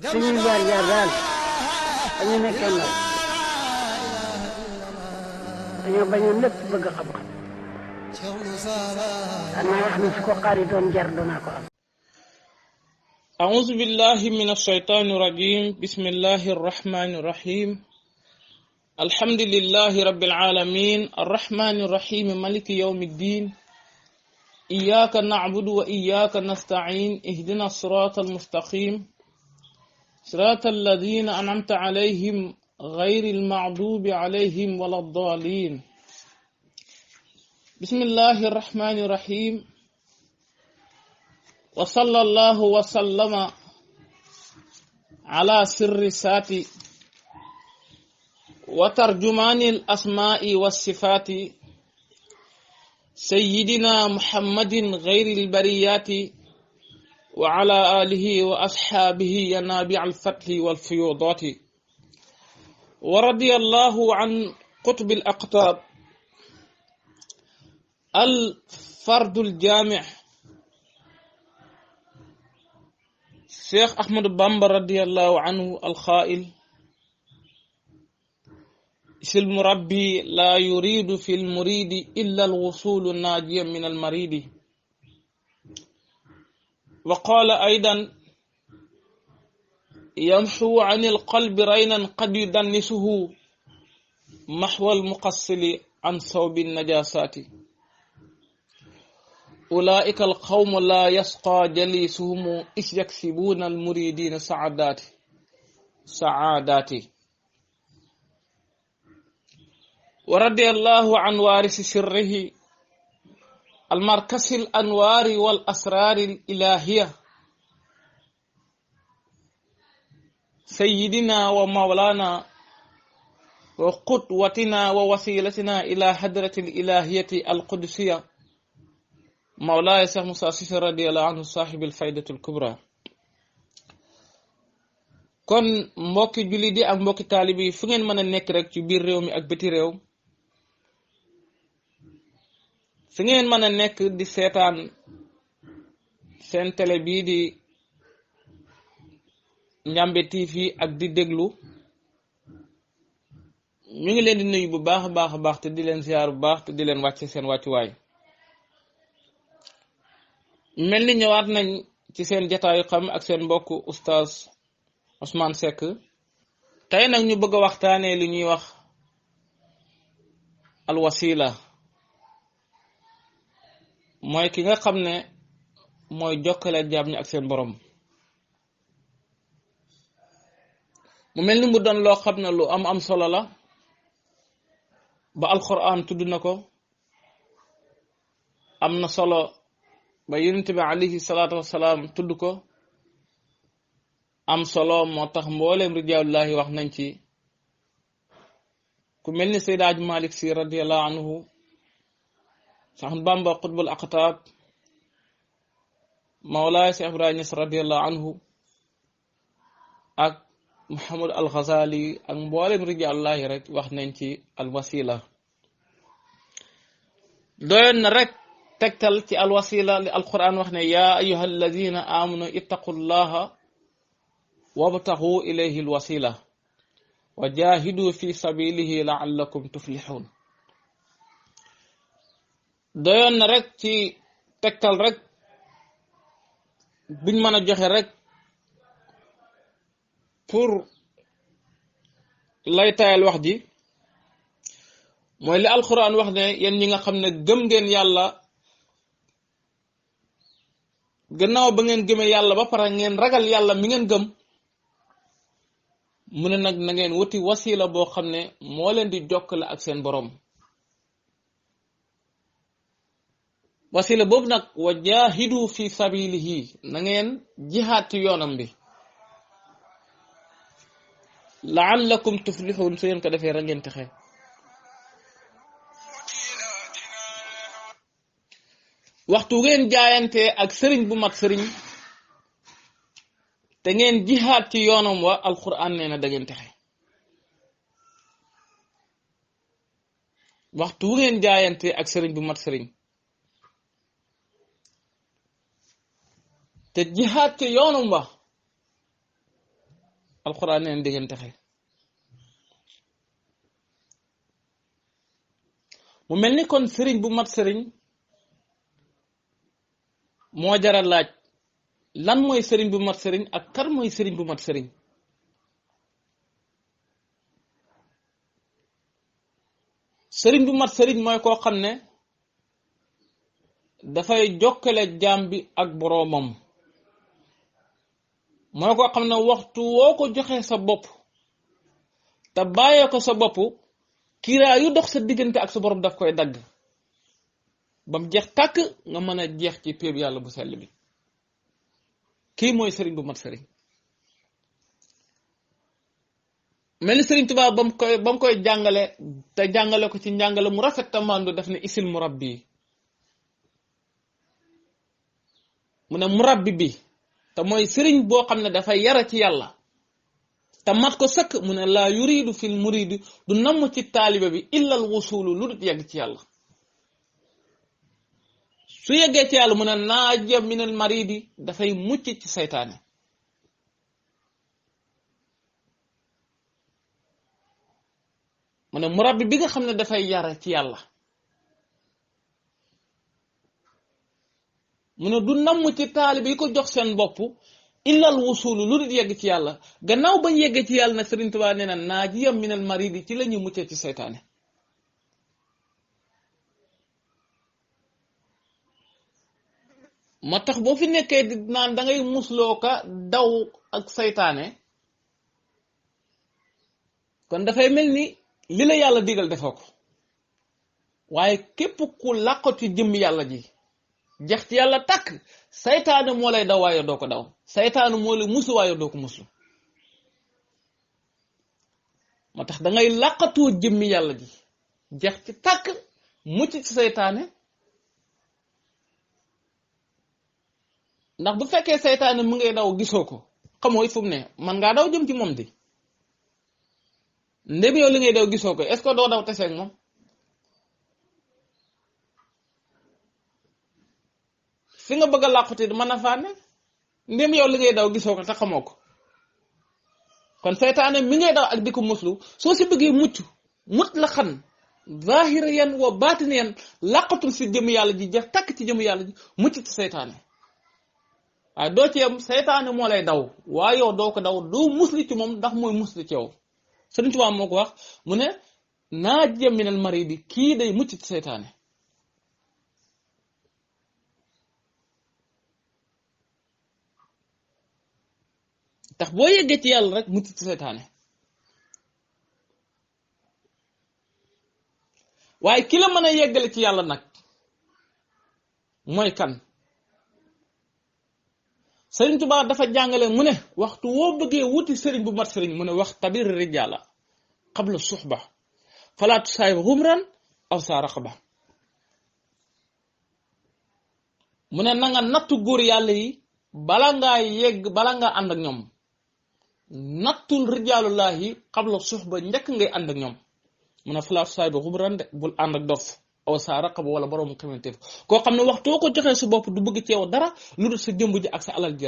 suñuy jaar jaar daal dañu nekkee ndaw dañoo bañoon lépp bëgg xam-xam danaa wax ne su ko xaari doon jar danaa ko am. أعوذ بالله من الشيطان الرجيم بسم الله الرحمن الرحيم الحمد لله رب العالمين الرحمن الرحيم مالك يوم الدين إياك نعبد وإياك نستعين اهدنا الصراط المستقيم صراط الذين أنعمت عليهم غير المغضوب عليهم ولا الضالين بسم الله الرحمن الرحيم وصلى الله وسلم على سر ساتي وترجمان الأسماء والصفات سيدنا محمد غير البريات وعلى آله وأصحابه ينابع الفتح والفيوضات ورضي الله عن قطب الأقطاب الفرد الجامع شيخ أحمد بامبا رضي الله عنه الخائل المربي لا يريد في المريد إلا الوصول الناجيا من المريد وقال أيضا يمحو عن القلب رينا قد يدنسه محو المقصل عن صوب النجاسات أولئك القوم لا يسقى جليسهم إذ يكسبون المريدين سعادات ورضي الله عن وارث سره المركز الأنوار والأسرار الإلهية سيدنا ومولانا وقدوتنا ووسيلتنا إلى حضرة الإلهية القدسية مولاي شيخ موسى سيسي رضي الله عنه صاحب الفائدة الكبرى kon mbokki jullit yi ak mbokki taalibe yi fu ngeen mën a nekk rek ci biir réew mi ak biti réew fi ngeen mën a nekk di seetaan seen télé bii di Ndiamé TV ak di déglu ñu ngi leen di nuyu bu baax a baax a baax te di leen ziar bu baax te di leen wàcce seen wàccuwaay mel ni ñëwaat nañ ci seen jataayu xam ak seen mbokk oustaz Ousmane Seck tey nag ñu bëgg a waxtaanee li ñuy wax alwasila mooy ki nga xam ne mooy jokkale jaam ñi ak seen borom mu mel ni mu doon loo xam ne lu am solo la ba alquran tudd na ko am na solo ba yonent bi alayhi salaatu wasalaam tudd ko am solo moo tax mboolem rijaalullahi wax nañ ci ku mel ni Seydi Hadji Malick Sy radiyallahu anhu Cheikh Bamba qutbul aqtab Mawlaay Cheikh Ibrahima Niass radiyallahu anhu ak Muhammad al Ghazali ak mboolem rijaalullahi rek wax nañ ci alwasila doyoon na rek tegtal ci alwasila li alquran wax ne yaa ayyuha alladina amanu ittaqullaha wabtaxu ilayhi alwasila wa jahidu fi sabilihi laallakum tuflixuun doyoon na rek ci tegtal rek buñ mën a joxe rek pour lay tayal wax ji mooy li alquran wax ne yéen ñi nga xam ne gëm ngeen yàlla gannaaw ba ngeen gëmee yàlla ba pare ngeen ragal yàlla mi ngeen gëm mu ne nag na ngeen wuti wasila boo xam ne moo leen di jokkale ak seen borom wasila boobu nag wa jahidu fi sabilihi na ngeen jihaad ci yoonam bi laallakum tuflixuun su ngeen ko defee rek ngeen texe waxtu ngeen jaayante ak sëriñ bu mat sëriñ te ngeen jihaad ci yoonam wa alquran nee na da ngeen texe waxtu ngeen jaayante ak sëriñ bu mat sëriñ te jihaad ca yoonum ba alquran neen di ngeen texe mu mel ni kon sëriñ bu mat sëriñ moo jara laaj lan mooy sëriñ bu mat sëriñ ak kan mooy sëriñ bu mat sëriñ sëriñ bu mat sëriñ mooy koo xam ne dafay jokkale jaam bi ak boroomam mooy koo xam ne waxtu woo ko joxee sa bopp te bàyyee ko sa bopp kiiraa yu dox sa diggante ak sa borom daf koy dagg bam jeex tàkk nga mën a jeex ci péeb yàlla bu sell bi kii mooy sëriñ bu mat sëriñ mel ni sëriñ Tuubaa ba mu koy jàngale te jàngale ko ci njàngale mu rafet tamandu daf ne isil murabbi mu ne murabbi bi te mooy sëriñ boo xam ne dafay yara ci yàlla te mat ko sëkk mu ne laa yuridu fil muridi du namm ci taalibe bi illal wusulu lu dut yegg ci yàlla su yeggee ci yàlla mu ne naaja minal maridi dafay mucc ci saytaane mu ne murabbi bi nga xam ne dafay yara ci yàlla mu ne du namm ci taalibe yi ko jox seen bopp illal wusulu lu dul yegg ci yàlla gannaaw bañ yeggee ci yàlla nag Sëriñ Tuubaa nee na naajiyam minal maridi ci la ñuy muccee ci seytaane moo tax boo fi nekkee di naan da ngay musloo ka daw ak seytaane kon dafay mel ni li la yàlla digal defoo ko waaye képp ku làqatu jëmm yàlla ji jeex ci yàlla takk saytaane moo lay daw waaye doo ko daw saytaane moo lay muslu waaye doo ko muslu moo tax dangay làqatoo jëmmi yàlla ji jeex ci takk mucc ci saytaane ndax bu fekkee saytaane mu ngay daw gisoo ko xamoo fu mu ne man ngaa daw jëm ci moom di ndem yow li ngay daw gisoo ko est-ce que doo daw teseeg moom fi nga bëgg a làquti mën a fànne ndem yow li ngay daw gisoo ko te xamoo ko kon seytaane mi ngay daw ak di ko muslu soo si bëggee mucc mut la xan zahiriyan wa batiniyan làqatul si jëm yàlla ji jeex takk ci jëm yàlla ji mucc ci seytaane waaye doo ci yam seytaane moo lay daw waaye yow doo ko daw doo musli ci moom ndax mooy musli ci yow Sëriñ Tuubaa moo ko wax mu ne naaja minal maridi kii day mucc ci seytaane tax boo yeggee ci yàlla rek mucc ci seytaane waaye ki la mën a yeggale ci yàlla nag mooy kan Sëriñ Tuubaa dafa jàngale mu ne waxtu woo bëggee wuti sëriñ bu mat sëriñ mu ne wax tabir rijaala qabla suxba falaatu saayib xumran aw saa raqaba mu ne na nga nattu góor yàlla yi bala ngaa yegg bala ngaa ànd ak ñoom nattul rijaalullahi qabla suxba njëkk ngay ànd ak ñoom mu ne falaatu saayib xumran de bul ànd ak dof aw saa raqaba wala borom xamanteef koo xam ne waxtoo ko joxee sa bopp du bëgg ceew dara lu dul sa jëmb ji ak sa alal ji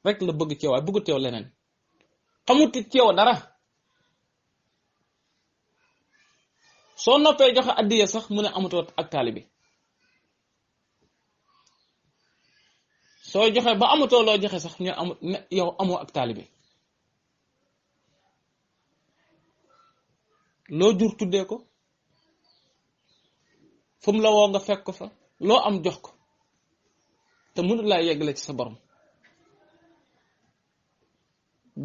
rek la bëgg ceew waaye bëggu teew leneen xamut ceew dara soo noppee joxe addiya sax mu ne amutoo ak taalibi soo joxe ba amutoo loo joxe sax ñu amut ne yow amoo ak taalibi loo jur tuddee ko fu mu la woo nga fekk ko fa loo am jox ko te mënut laa yeggale ci sa borom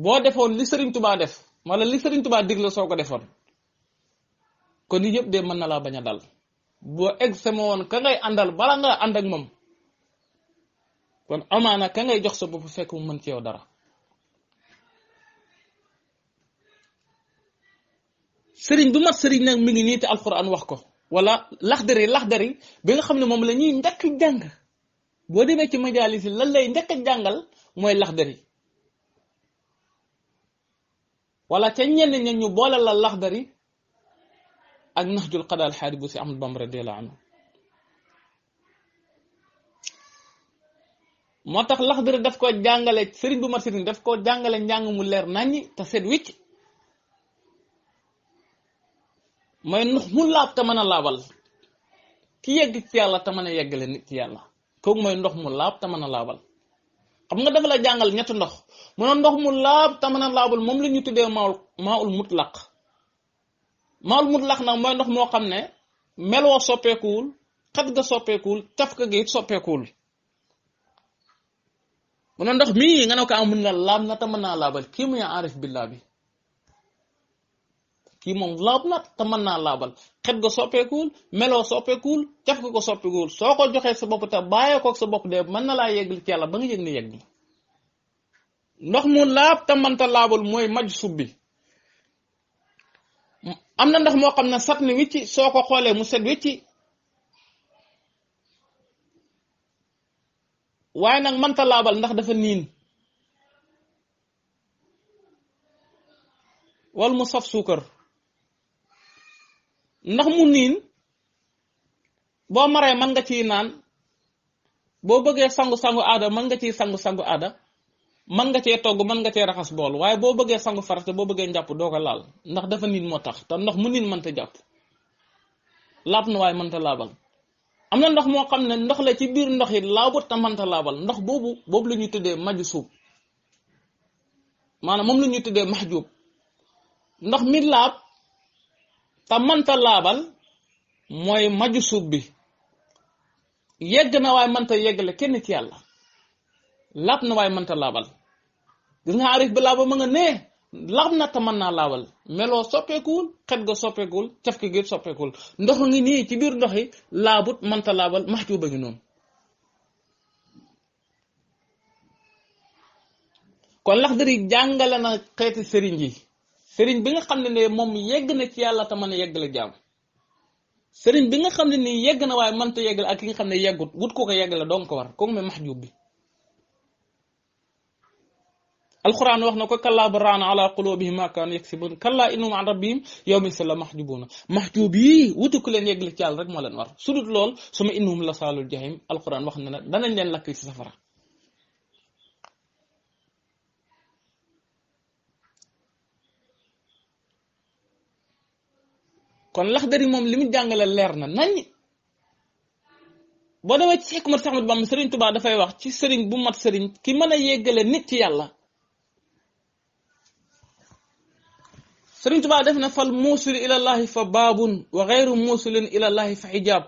boo defoon li Sëriñ Tuubaa def wala li Sëriñ Tuubaa digle soo ko defoon kon yëpp de mën na laa bañ a dal boo egg sama woon ka ngay àndal bala nga ànd ak moom kon amaana ka ngay jox sa bopp fekk mu mën ci yow dara sëriñ bu mat sëriñ nag mi ngi nii te alxuraan wax ko wala laxdari bi nga xam ne moom la ñuy njëkk jàng boo demee ci majaalis lan lay njëkk jàngal mooy laxdari wala ca ñenn ña ñu boole la laxdari ak naxjul qadaal xaadi bu si Ahmadu Bamba radiyallaahu anhu moo tax Laxdari daf ko jàngale sëriñ bu mat sëriñ daf ko jàngale njàng mu leer naññi te set wicc mooy ndox mu laab te mën a laabal ki yegg ci yàlla te mën a yeggale nit ci yàlla kooku mooy ndox mu laab te mën a laabal xam nga dafa la jàngal ñetti ndox mu ne ndox mu laab te mën a laabal moom la ñu tuddee maaul mutlaq maaul mutlaq nag mooy ndox moo xam ne meloo soppeekuwul xet ga soppeekuwul caf ka gi soppeekuwul mu ne ndox mii nga ne ko amul na laab na te mën naa laabal kii muy aarif billah bi kii moom laab na te mën naa laabal xet ga soppeekuwul meloo soppeekuwul caf ga ko soppeekuwul soo ko joxee sa bopp te bàyyee koog sa bopp de mën na laa yeggal ci yàlla ba nga yëg ne yegg ndox mu laab te mënta laabal mooy maj sub bi am na ndox moo xam ne sat ni wicci soo ko xoolee mu set wicci waaye nag mënta laabal ndax dafa niin wal mu saf suukar ndax mu niin boo maree mën nga ciy naan boo bëggee sangu-sangu aada mën nga ciy sangu-sangu aada mën nga cee togg mën nga cee raxas bool waaye boo bëggee sangu farata boo bëggee njàpp doo ko laal ndax dafa niin moo tax te ndox mu niin mënta jàpp laab na waaye mënta laabal am na ndox moo xam ne ndox la ci biir ndox yi laabut te mënta laabal ndox boobu la ñuy tuddee maju suub maanaam moom la ñuy tuddee maxjuub ndox mi laab te mënta laabal mooy maju suub bi yegg na waaye mënta yeggale kenn ci yàlla laab na waaye mënta laabal gis nga arif bi laaba ma nga nee laab na te mën naa laabal meloo soppeekuwul xet ga soppeekuwul caf ki gi soppeekuwul ndox ngi nii ci biir ndox yi laabut mënta laabal maxjuuba ngi noonu kon Laxdari jàngale na xeeti sëriñ yi sëriñ bi nga xam ne moom yegg na ci yàlla te mën a yeggale jaam sëriñ bi nga xam ne nii yegg na waaye mënta yeggale ak ki nga xam ne yeggut wut ko yeggale doo nga ko war kooku mooy maxjuub bi alquran wax na ko kallaa bal raana ala qulubihim ma kaanu yaksibun kallaa innahum an rabbihim yawma isin la mahjubuna mahjub yi wutu ku leen yeggale ci yàlla rek moo leen war su dut lool suma innahum la saalul jahim alquran wax na ne danañ leen lakk ci safara kon Laxdari moom li mu jàngale leer na nañ boo demee ci Cheikh Ahmad Ahmad Bamba Sëriñ Tuubaa dafay wax ci sëriñ bu mat sëriñ ki mën a yeggale nit ci yàlla Sëriñ Tuubaa def na fal muusil ilallahi fa baabun wa xayru muusilin ilallahi fa xijaab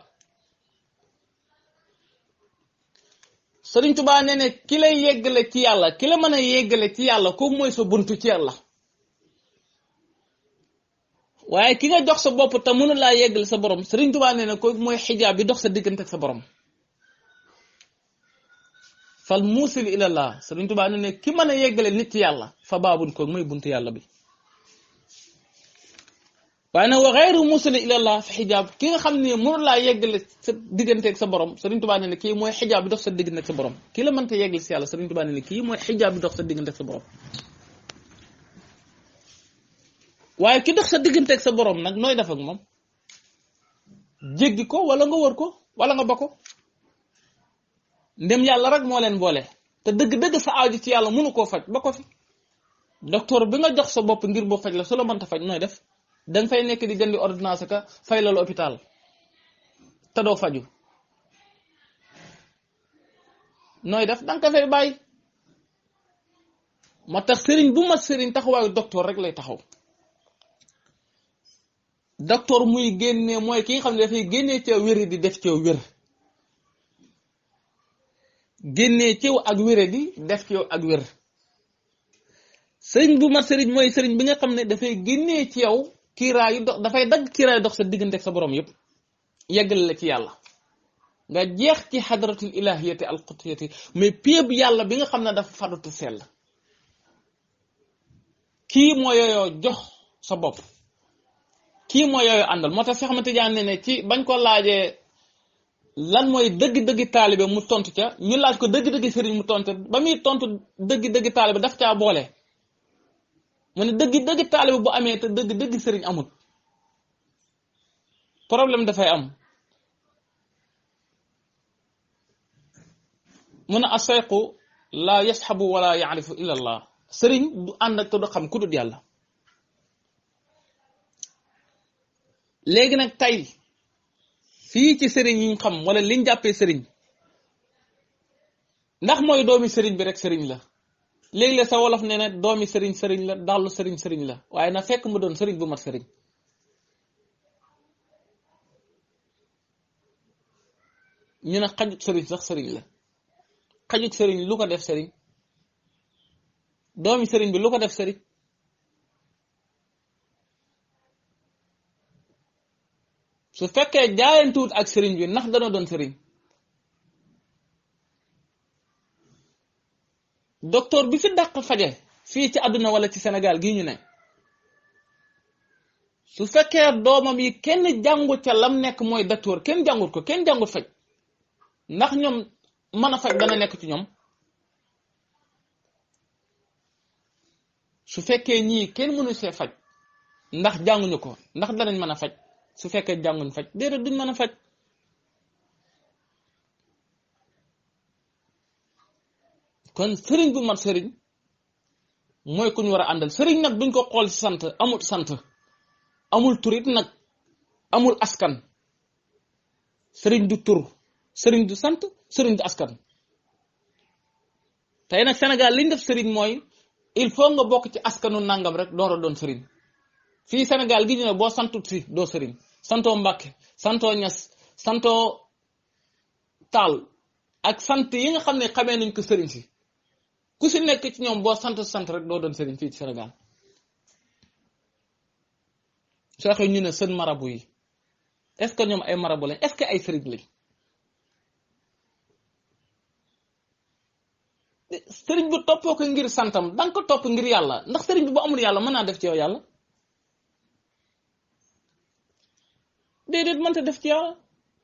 Sëriñ Tuubaa nee ne ki lay yeggale ci yàlla ki la mën a yeggale ci yàlla kooku mooy sa buntu ci yàlla waaye ki nga jox sa bopp te mënu laa yeggale sa borom Sëriñ Tuubaa nee na kooku mooy xijaab bi dox sa diggante ak sa borom fal muusil ilallah Sëriñ Tuubaa nee ne ki mën a yeggale nit ci yàlla fa baabun kooku mooy buntu yàlla bi waaye nag wa xayru musali ilallah fi xijaab ki nga xam ne mënu laa yeggale sa digganteeg sa borom Sëriñ Tuubaa ne kii mooy xijaab bi dox sa digganteeg sa borom kii la mënta yeggale si yàlla Sëriñ Tuubaa ne kii mooy xijaab bi dox sa digganteeg sa borom waaye ki dox sa digganteeg sa borom nag nooy def ak moom jéggi ko wala nga wër ko wala nga ba ko ndem yàlla rek moo leen boole te dëgg-dëgg sa aaju ci yàlla mënu koo faj ba ko fi docteur bi nga jox sa bopp ngir boo faj la su la mënta faj nooy def danga fay nekk di jëndi ordonnance ka fay la hôpital te doo faju nooy def danga ko fay bàyyi moo tax sëriñ bu mat sëriñ taxawaayu docteur rek lay taxaw docteur muy génnee mooy ki nga xam ne dafay génnee ceew wér di def ceew wér génnee ceew ak wére di def ceew ak wér sëriñ bu mat sëriñ mooy sëriñ bi nga xam ne dafay génnee ci yow kiiraayu dox dafay dagg kiiraayu dox sa diggante ak sa borom yëpp yeggale la ci yàlla nga jeex ci xadratul ilahiyati al qutiyati mais péeb yàlla bi nga xam ne dafa fadutu sell kii moo yooyoo jox sa bopp kii moo yooyoo àndal moo tax Seex Ahmad Tijaan ne ci bañ ko laajee lan mooy dëgg-dëgg taalibe mu tontu ca ñu laaj ko dëgg-dëgg sëriñ mu tontu ba muy tontu dëgg-dëgg taalibe daf caa boole mu ne dëgg taalibe bu amee te dëgg sëriñ amul problème dafay am mun a asayqu la yashabu wala yaarifu illa allah sëriñ du ànd ak te du xam ku dul yàlla. léegi nag tey fii ci sëriñ yi ñu xam wala liñ jàppee sëriñ ndax mooy doomi sëriñ bi rek sëriñ la. léegi la sa wolof nee na doomi sëriñ sëriñ la dallu sëriñ sëriñ la waaye na fekk mu doon sëriñ bu mat sëriñ. ñu ne xajut sëriñ sax sëriñ la xajut sëriñ lu ko def sëriñ doomi sëriñ bi lu ko def sëriñ. su fekkee jaayantuwut ak sëriñ bi ndax dana doon sëriñ. docteur bi fi dàq faje fii ci àdduna wala ci Sénégal gii ñu ne su fekkee doomam yi kenn jàngut ca lam nekk mooy docteur kenn jàngut ko kenn jàngut faj ndax ñoom mën a faj dana nekk ci ñoom. su fekkee ñii kenn mënu see faj ndax jànguñu ko ndax danañ mën a faj su fekkee jànguñ faj déedéet duñ mën a faj. kon sëriñ bu mat sëriñ mooy ku ñu war a àndal sëriñ nag duñ ko xool ci sant amul turit nag amul askan sëriñ du tur sëriñ du sant sëriñ du askan. tey nag Sénégal liñ def sëriñ mooy il faut nga bokk ci askanu nangam rek door a doon sëriñ. fii Sénégal gi ñu ne boo santut si doo sëriñ santoo Mbàkke santoo Ñas santoo Taal ak sant yi nga xam ne xamee nañ ko sëriñ si ku si nekk ci ñoom boo sant rek doo doon sëriñ fii ci Sénégal. soo waxee ñu ne seen marabu yi est-ce que ñoom ay marabu lañ est-ce que ay sëriñ lañ. sëriñ bu toppoo ko ngir santam danga ko topp ngir yàlla ndax sëriñ bi bu amul yàlla mën naa def ci yow yàlla. déedéet mënta def ci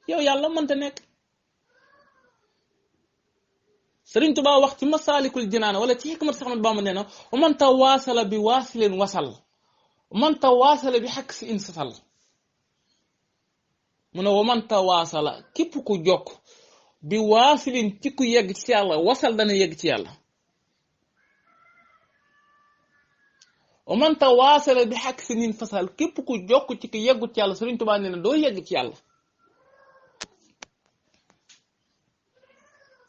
yow yàlla mënta nekk. Sëriñ Tuubaa wax ci Masaalikul Jinaan wala ci Hikmat Seex Ahmadu Bamba nee na wa man tawaasala bi waasilin wasal man tawaasala bi xakk si insasal mu ne wa man tawaasala képp ku jokk bi waasilin ci ku yegg ci yàlla wasal dana yegg ci yàlla. wa man tawaasala bi xakk si nin fasal képp ku jokk ci ku yeggu ci yàlla Sëriñ Tuubaa nee na doo yegg ci yàlla.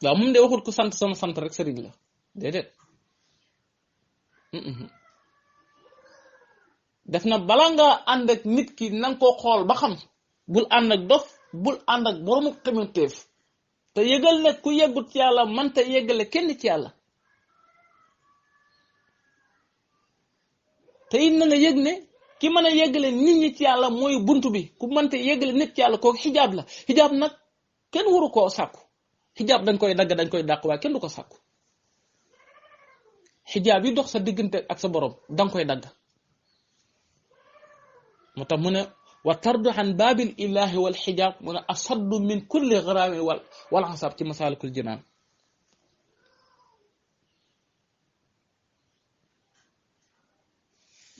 waaw moom de waxut ko sant sama sant rek sëriñ la déedéet def na bala nga ànd ak nit ki nanga koo xool ba xam bul ànd ak dof bul ànd ak boroomu xemanteef te yëgal ne ku yeggut ci yàlla mënta yeggale kenn ci yàlla. te it na nga yëg ne ki mën a yeggale nit ñi ci yàlla mooy buntu bi ku mënta yeggale nit ci yàlla kooku xijaab la xijaab nag kenn waru koo sàkku. xijaab dañ koy dagg dañ koy dàq waaye kenn du ko sàkku. xijaab yi dox sa diggante ak sa borom danga koy dagg. moo tax mu ne wa tardu an baabil ilahi wal xijaab mu ne asaddu min kulli garaamin wal xasaab ci Masaalikul Jinaan.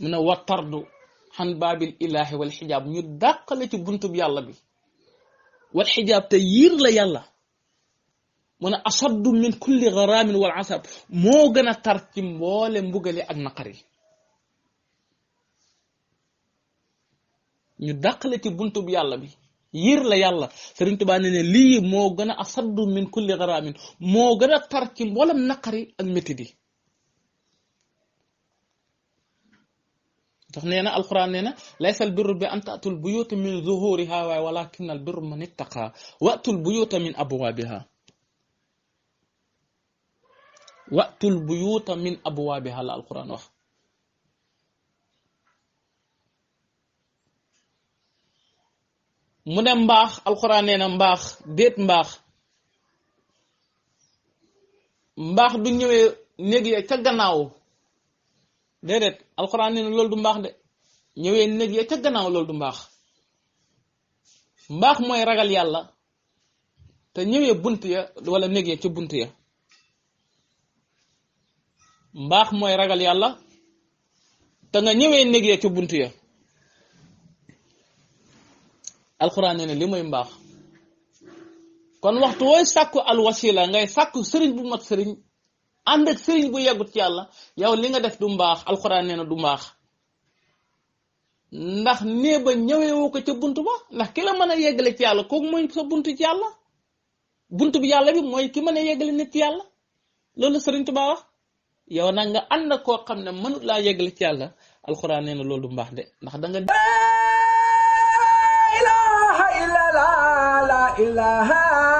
mu ne wa tardu an baabil ilahi wal xijaab ñu dàqale ci buntub yàlla bi wal xijaab te yiir la yàlla. mu ne asaddu min kulli garaamin wal asab moo gën a tar ci mboole mbugale ak naqar yi. ñu dàqale ci buntu bi yàlla bi yiir la yàlla Sëriñ Tuubaa ne ne lii moo gën a asaddu min kulli garaamin moo gën a tar ci mboolem naqar yi ak métti di. tax nee na alquran nee na laysa al birru bi an ta'tul buyuta min zuhuriha waaye walakin al birru man ittaqa wa'tul buyuta min abwaabiha wa'tul buyuta min abwaabiha la alquran wax. mu ne mbaax alquran nee na mbaax déet mbaax du ñëwee néeg ya ca gannaaw déedéet alquran nee na loolu du mbaax de ñëwee néeg ya ca gannaaw loolu du mbaax. mbaax mooy ragal yàlla te ñëwee bunt ya wala néeg ya ca bunt ya. mbaax mooy ragal yàlla te nga ñëwee néeg ya ca bunt ya. alxuraan nee na li mooy mbaax kon waxtu wooy sàkku al wasila ngay sàkku sëriñ bu mat sëriñ ànd ak sëriñ bu yeggut ci yàlla yow li nga def du mbaax alquran nee na du mbaax ndax nee ba ñëwewoo ko ca buntu ba ndax ki la mën a yeggale ci yàlla kooku mooy sa buntu ci yàlla buntu bi yàlla bi mooy ki mën a yeggale nit ci yàlla loolu sëriñ Tuubaa wax yow nag nga ànd ak koo xam ne mënut laa yeggale ci yàlla alquran nee na loolu du mbaax de ndax da nga ilaha illallah la ilaha